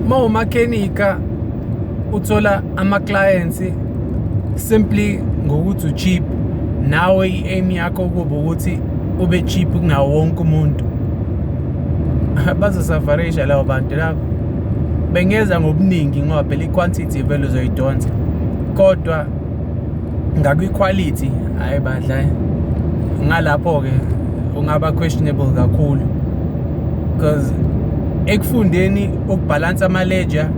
Uma umakhenika uthola ama-clients simply ngokuthi u-cheap, nawe i-aim yakho kuba ukuthi ube cheap kunawo wonke umuntu, bazosafarisha labo bantu labo. Bengeza ngobuningi ngoba phela i-quantity vele uzoyidonsa, kodwa ngakwi-quality, hhayi bandla, ngalapho-ke ungaba questionable kakhulu, because ekufundeni ukubhalansa ama-ledger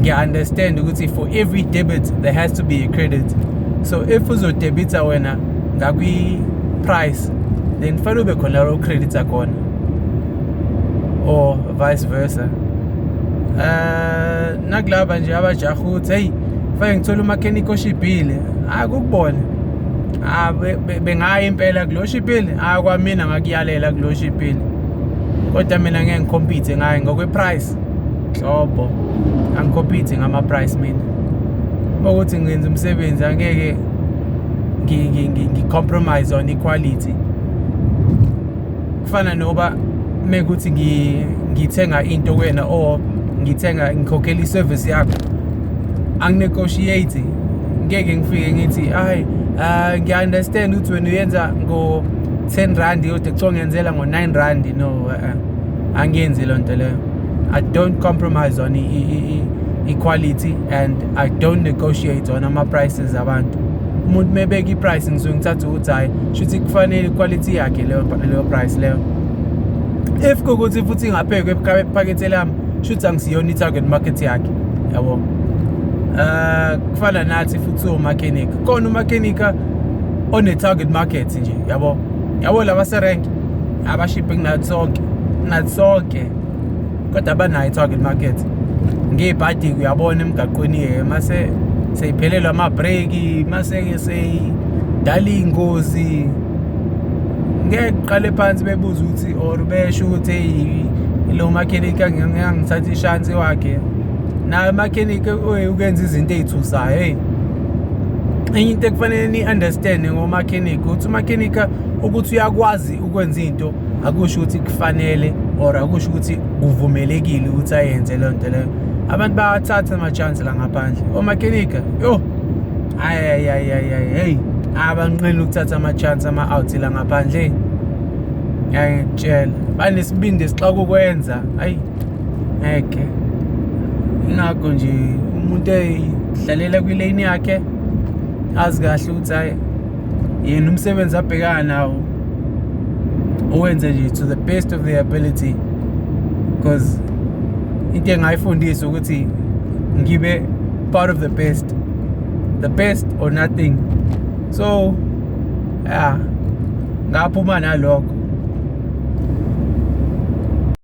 ngiya-understand ukuthi for every debit there has to be a credit. So if uzodebitha wena ngakwi-price, then kufanele ube khona la credit khona, or vice versa. Nakulaba nje abajaha ukuthi, "Hey, fanele ngithole umakhenikhi oshibhile," akukubona, ah, bengaya impela kulo shibhile. Ah, kwamina ngakuyalela kulo shibhile, kodwa mina ngeke ngi-compete ngaye ngokwe-price nhlobo. Angi-compete ngama-price mina. Ukuthi ngenza umsebenzi, angeke ngi-compromise on equality. Kufana noba mekuthi ngithenga into kuwena or ngithenga, ngikhokhela i-service yakho, angi-negotiate. Ngeke ngifike ngithi, "Hayi, ngiya-understand ukuthi wena uyenza ngo-R10, kodwa kuthiwa ngiyenzela ngo-R9." No, angiyenzi loo nto leyo. I don't compromise on equality and I don't negotiate on ama-prices abantu. Umuntu mebeka i-price, ngisuke ngithatha ukuthi hhayi, shuthi kufanele iquality yakhe leyo price leyo. If kukuthi futhi ingaphekwa ephakethe lami, shuthi angisiyona i-target market yakhe, yabo. Kufana nathi futhi omakhenika, khona umakhenika one-target market nje, yabo, yabo laba serenki abashibhe kunathi sonke, nathi sonke, kodwa abanayo i-target market. Ngebhadi uyabona emgaqweni-ke mase seyiphelelwa amabhreki, mase-ke seyidala iy'ngozi, ngeke kuqale phansi bebuze ukuthi or besho ukuthi, "Hey, lo makhenika ngangithatha ishansi wakhe." Naye umakhenika ukwenza izinto ey'thusayo. Hey, enye into ekufanele ni-understand ngomakhenika ukuthi umakhenika, ukuthi uyakwazi ukwenza into, akusho ukuthi kufanele or akusho ukuthi kuvumelekile ukuthi ayenze leyo nto leyo. Abantu bayathatha ama-chance la ngaphandle, omakhenika. Yo, hayi, hayi, hayi, hayi, hey, abanqeni ukuthatha ama-chance ama-out la ngaphandle. Ngiyakutshela, banesibindi esixaka ukwenza. Hayi, ngeke. Ingakho nje umuntu eyidlalela kwi-lane yakhe, azi kahle ukuthi hayi, yena umsebenzi abhekana nawo uwenze nje to the best of their ability, because into engayifundisa ukuthi ngibe part of the best, the best or nothing. So yeah, ngaphuma nalokho.